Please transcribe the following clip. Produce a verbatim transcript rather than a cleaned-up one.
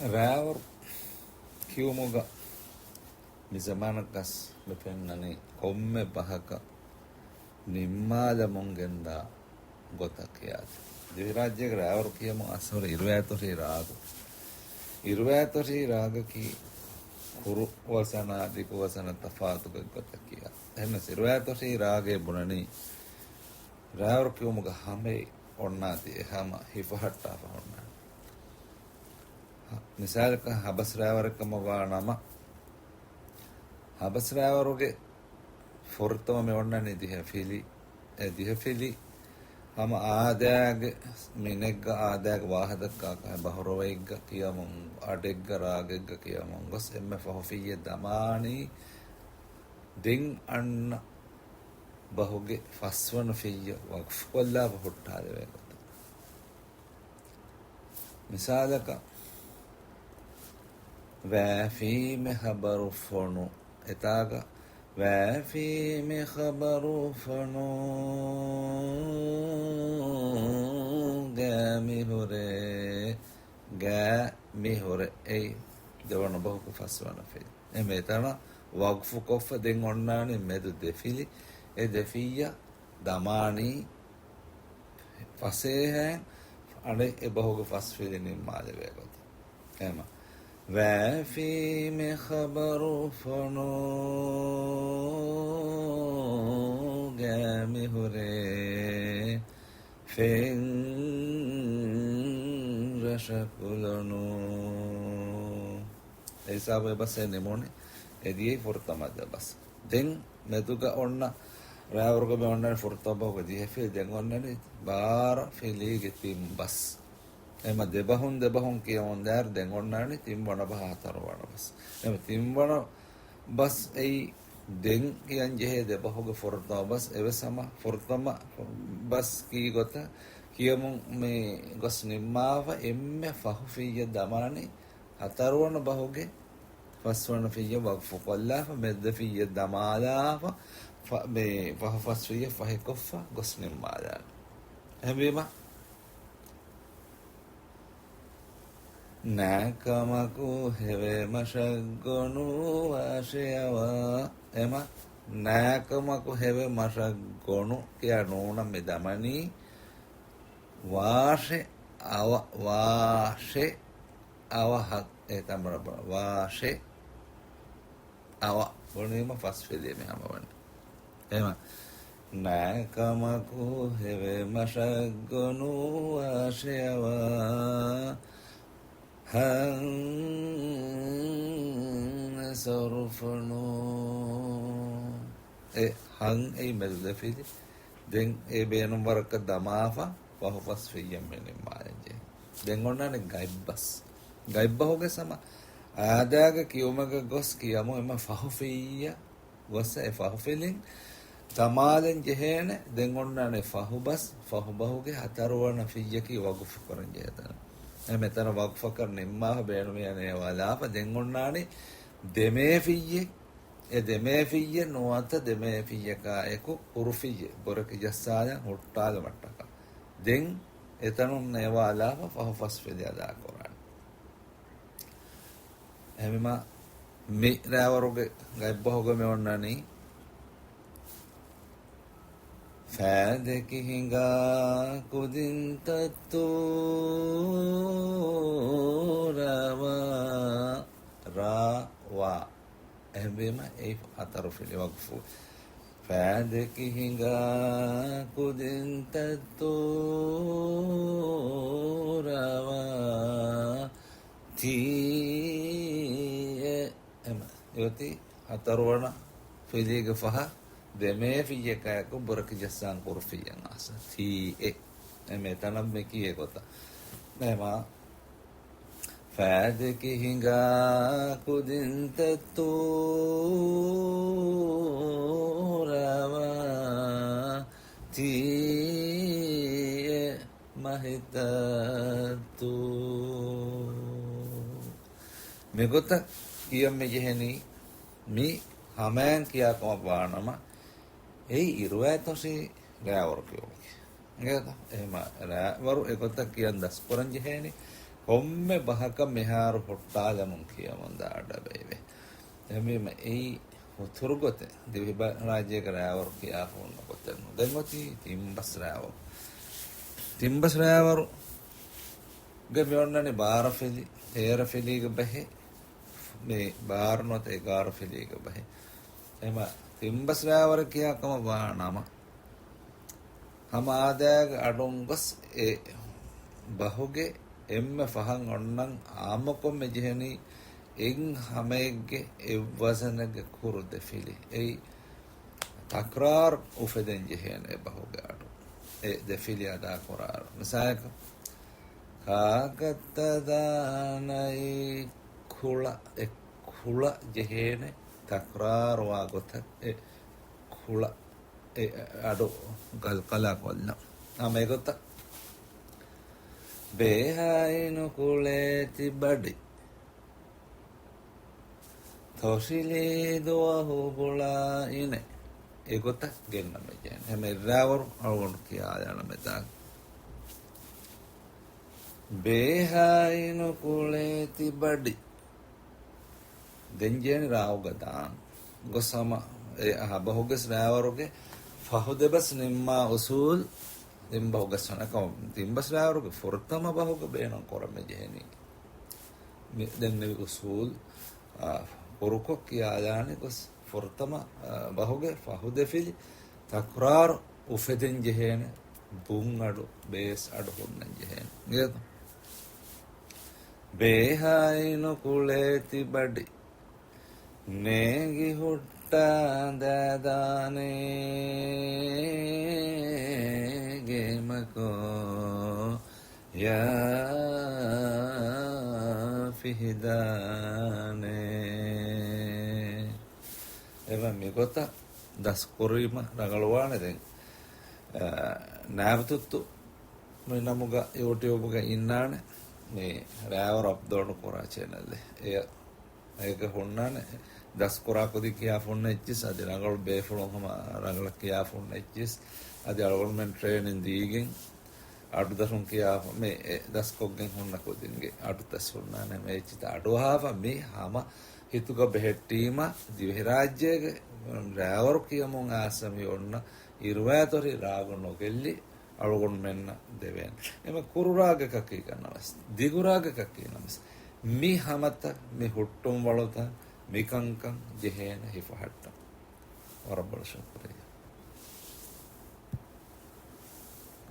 ރާވަރު ކިޔުމުގަ މިޒަމާނަށް ގަސް މި ފެންނަނީ ކޮންމެ ބަހަކަށް ނިންމާލަމުން ގެންދާ ގޮތަށް ކިޔާތި. ދިވެހިރާއްޖޭގެ ރާވަރު ކިޔަމުން އަސްހުރި އިރުއަތޮށީ ރާގު. އިރުއަތޮށީ ރާގަކީ ކުރު ވަޒަނާ ދިގު ވަޒަނަށް ތަފާތު ގޮތްގޮތަށް ކިޔާ. އެހެނަސް އިރުއަތޮށީ ރާގޭ ބުނަނީ ރާވަރު ކިޔުމުގަ ހަމައެއް އޮންނާތީ އެހަމަ ހިފަހައްޓާފަ އޮންނާނެ. މިސާލަކަށް ހަބަސް ރާވަރެއް ކަމަށް ވާ ނަމަ، ހަބަސް ރާވަރުގެ ފުރަތަމަ މި އޮންނަނީ ދިހަ ފިލި. އެ ދިހަ ފިލި ހަމަ އާދައިގެ މިނެއްގަ އާދައިގެ ވާހަކަ ދައްކާ ކަހަލަ ބަހުރުވައެއްގަ ކިޔަމުން، އަޑެއްގަ ރާގެއްގަ ކިޔަމުން ގޮސް އެންމެ ފަހު ފިއްޔެއް ދަމާނީ ދެން އަންނަ ބަހުގެ ފަސްވަނަ ފިއްޔަށް ވަގުފުކޮށްލާފަ ހުއްޓާލެވޭ ގޮތަށް. މިސާލަކަށް، ވައިފީމެ ޚަބަރު ފޮނު. އެތާގަ ވައިފީމެ ޚަބަރު ފޮނު. ގާ މިހުރޭ. ގާ މިހުރޭ. އެއީ ދެވަނަ ބަހުގެ ފަސްވަނަ ފިލި. އެ މިތަނަށް ވަގުފުކޮށްފަ ދެން އޮންނާނީ މެދު ދެ ފިލި. އެ ދެ ފިއްޔަށް ދަމާނީ ފަސޭހައިން އަނެއް އެ ބަހުގެ ފަސް ފިލި ނިންމާލެވޭ ގޮތަށް. އެހެމަ، ވައިފީމެ ޚަބަރު ފޮނު. ގާ މިހުރޭ. ފެން ރަށަކު ލޮނު. އެ ހިސާބު އެ ބަސް އެ ނިމުނީ. އެ ދިޔައީ ފުރަތަމަ ދެ ބަސް. ދެން މެދުގަ އޮންނަ ރާވަރުގަ މި އޮންނަނީ ފުރަތަމަ ބަހުގެ ދިހަ ފިލި. ދެން އޮންނަނީ ބާރަ ފިލީގެ ތިން ބަސް. އެމަ ދެ ބަހުން ދެ ބަހުން ކިޔަމުން ދާއިރު ދެން އޮންނާނީ ތިން ވަނަ ބަހާ ހަތަރު ވަނަ ބަސް. އެމަ ތިން ވަނަ ބަސް އެއީ ދެން ކިޔަން ޖެހޭ ދެ ބަހުގެ ފުރަތަމަ ބަސް. އެވެސް ހަމަ ފުރަތަމަ ބަސް ކީ ގޮތަށް ކިޔަމުން މި ގޮސް ނިންމާފަ އެންމެ ފަހު ފިއްޔަށް ދަމާނީ ހަތަރުވަނަ ބަހުގެ ފަސްވަނަ ފިއްޔަށް ވަގުފުކޮށްލާފަ، މެދު ދެ ފިއްޔަށް ދަމާލާފަ، ފަ-، މި ފަހު ފަސް ފިއްޔަށް ފަހިކޮށްފަ ގޮސް ނިންމާލާނެ. އެހެންވީމަ، ނާކަމަކު ހެވެ މަށަށް ގޮނު ވާށެ އަވަ. އެމަ، ނާކަމަކު ހެވެ މަށަށް ގޮނު ކިޔާ ނޫނަށް މި ދަމަނީ ވާށެ އަވަ، ވާށެ އަވަ ހަ-، އެ ތަނބަރަ ބަ-، ވާށެ އަވަ ބުނީމަ ފަސް ފިލީ މި ހަމަވަނީ. އެހެމަ، ނާކަމަކު ހެވެ މަށަށް ގޮނު ވާށެ އަވަ ހަން އެ ސޮރުފުނު. އެ ހަން އެއީ މެދު ދެ ފިލި. ދެން އެ ބޭނުން ވަރަކަށް ދަމާފަ ފަހު ފަސް ފިއްޔަށް މި ނިންމާލަން ޖެހޭ. ދެން އޮންނާނެ ގަތްބަސް. ގަތްބަހުގެ ސަމަ އާދައިގެ ކިޔުމަކަށް ގޮސް ކިޔަމު އެމަ ފަހު ފިއްޔަށް ގޮސް އެ ފަހު ފިލިން ދަމާލަން ޖެހޭނެ. ދެން އޮންނާނެ ފަހު ބަސް، ފަހު ބަހުގެ ހަތަރުވަނަ ފިއްޔަކީ ވަގުފު ކުރަން ޖެހޭ ތަން. އެ މިތަނަށް ވަގުފަކަށް ނިންމާފަ ބޭނުމިޔާ ނޭވާލާފަ ދެން އޮންނާނީ ދެމޭ ފިއްޔެއް. އެ ދެމޭ ފިއްޔެއް ނުވަތަ ދެމޭ ފިއްޔަކާއެކު ކުރު ފިއްޔެއް ބުރަކި ޖައްސާލަން ހުއްޓާލުމަށްޓަކާ. ދެން އެތަނުން ނޭވާލާފަ ފަހު ފަސް ފިލި އަދާކުރާނެ. އެހެންވީމަ މި ރާވަރުގެ ގަތްބަހުގަ މި އޮންނަނީ ފާދަކި ހިނގާ ކުދިންތައްތޫ ރާވާ، ރާވާ. އެހެންވީމަ އެއީ ހަތަރު ފިލި ވަގުފު. ފާދަކި ހިނގާ ކުދިންތައްތޫ ރާވާ ތީ އެ އެމަ އެއޮތީ ހަތަރުވަނަ ފިލީގެ ފަހަށް ދެމޭ ފިއްޔަކާއެކު ބުރަކި ޖައްސާން ކުރު ފިއްޔަށް އާސަ. ތީ އެ. އެ މިތަނަށް މި ކިޔޭ ގޮތަށް. އެމަ ފާދަކި ހިނގާ ކުދިންތައްތޫ ރާވާ ތީ އެ މަހިތައްތޫ. މިގޮތަށް ކިޔަން މި ޖެހެނީ މި ހަމައިން ކިޔާ ކަމަށް ވާނަމަ، އެއީ އިރުއަތޮށީ ރާވަރު ކިޔުމަކީ. އިނގޭތަ؟ އެހެމަ ރާވަރު އެގޮތަށް ކިޔަން ދަސްކުރަން ޖެހޭނީ. ކޮންމެ ބަހަކަށް މިހާރު ހުއްޓާލަމުން ކިޔަމުންދާ އަޑަބައެވެ. އެހެންވީމަ އެއީ ހުތުރުގޮތެއް. ދިވެހި ބަ-، ރާއްޖޭގެ ރާވަރު ކިޔާފަ ހުންނަ ގޮތެއް ނޫން. ދެން އޮތީ ތިންބަސް ރާވަރު. ތިންބަސް ރާވަރުގެ މި އޮންނަނީ ބާރަ ފިލި، ތޭރަ ފިލީގެ ބަހެއް. މި ބާރަ ނުވަތަ އެގާރަ ފިލީގެ ބަހެއް. އެމަ ތިންބަސް ރާވަރު ކިޔާ ކަމަށް ވާ ނަމަ، ހަމަ އާދައިގެ އަޑުން ގޮސް އެ ބަހުގެ އެންމެ ފަހަން އޮންނަން އާއްމުކޮށް މި ޖެހެނީ އެއް ހަމައެއްގެ އެއް ވަޒަނެއްގެ ކުރު ދެ ފިލި. އެއީ ތަކްރާރު އުފެދެން ޖެހޭނެ އެ ބަހުގެ އަޑު. އެ ދެ ފިލި އަދާކުރާއިރު. މިސާލަކަށް، ކާކަށްތަ ދާނައީ ކުޅަ، އެ ކުޅަ ޖެހޭނެ ތަކްރާރުވާ ގޮތަށް އެ ކުޅަ އެ އަޑު ގަލްގަލާ ކޮށްލަން. ހަމަ އެގޮތަށް، ބޭހައި ނުކުޅޭ ތިބަޑި، ތޮށިލީ ދުވަހު ބުޅާ އިނެ. އެގޮތަށް ގެންނަމެޖެހޭނެ. ހަމަ އެއްރާވަރު އަޅުގަނޑު ކިޔާލާނަމޭ ތާ. ބޭހައި ނުކުޅޭ ތިބަޑި. ދެން ޖެހޭނެ ރާއުގަ ދާން. ގޮސް ހަމަ އެ އަހަ ބަހުގެސް ރާވަރުގެ ފަހު ދެބަސް ނިންމާ އުސޫލް ތިން ބަހުގަސް ވަނަ ކަމަށް ތިންބަސް ރާވަރުގެ ފުރަތަމަ ބަހުގަ ބޭނުން ކުރަމެ ޖެހެނީ. މި ދެންނެވި އުސޫލް، އާ، ކުރުކޮށް ކިޔާލާނެ ގޮސް ފުރަތަމަ، އާ، ބަހުގެ ފަހު ދެ ފިލި ތަކްރާރު އުފެދެން ޖެހޭނެ ބުން އަޑު، ބޭސް އަޑު ހުންނަން ޖެހޭނެ. އިނގޭތަ؟ ބޭހައި ނުކުޅޭ ތިބަޑި، ނޭގި ހުއްޓާ ދާދާނޭ ގޭމަކޯ ޔާ ފިހިދާނޭ. އެވެ މިގޮތަށް ދަސްކުރީމަ ރަނގަޅުވާނެ. ދެން، އަ، ނާބްތުއްތު މި ނަމުގަ ޔޫޓިއުބުގަ އިންނާނެ މި ރާވަރު އަޕްލޯޑު ކުރާ ޗެނަލެއް. އެ އޭގަ ހުންނާނެ ދަސްކުރާ ކުދިން ކިޔާފަ ހުންނަ އެއްޗިސް، އަދި ރަނގަޅު ބޭފުޅުން ހަމަ ރަނގަޅަށް ކިޔާފަ ހުންނަ އެއްޗިސް، އަދި އަޅުގަނޑުމެން ޓްރޭނިން ދީގެން އަޑުދަށުން ކިޔާފަ މި އެ ދަސްކޮށްގެން ހުންނަ ކުދިންގެ އަޑުތައް ހުންނާނެ މި އެއްޗިތައް އަޑުއަހާފަ މި ހަމަ ހިތުގަ ބެހެއްޓީމަ ދިވެހިރާއްޖޭގެ ރާވަރު ކިޔަމުން އާސަމި އޮންނަ އިރުވާތޮށި ރާގު ނުގެއްލި އަޅުގަނޑުމެންނަށް ދެވޭނެ. އެމަ ކުރުރާގެ ކަކީ ކަންނަމަސް، ދިގުރާގެ ކަކީ ނަމަސް، މި ހަމަތައް، މި ހުއްޓުން ވަޅުތައް، މި ކަންކަން ޖެހޭނެ ހިފަހައްޓަން. ވަރަށް ބޮޑަށް ޝުކުރިއްޔާ.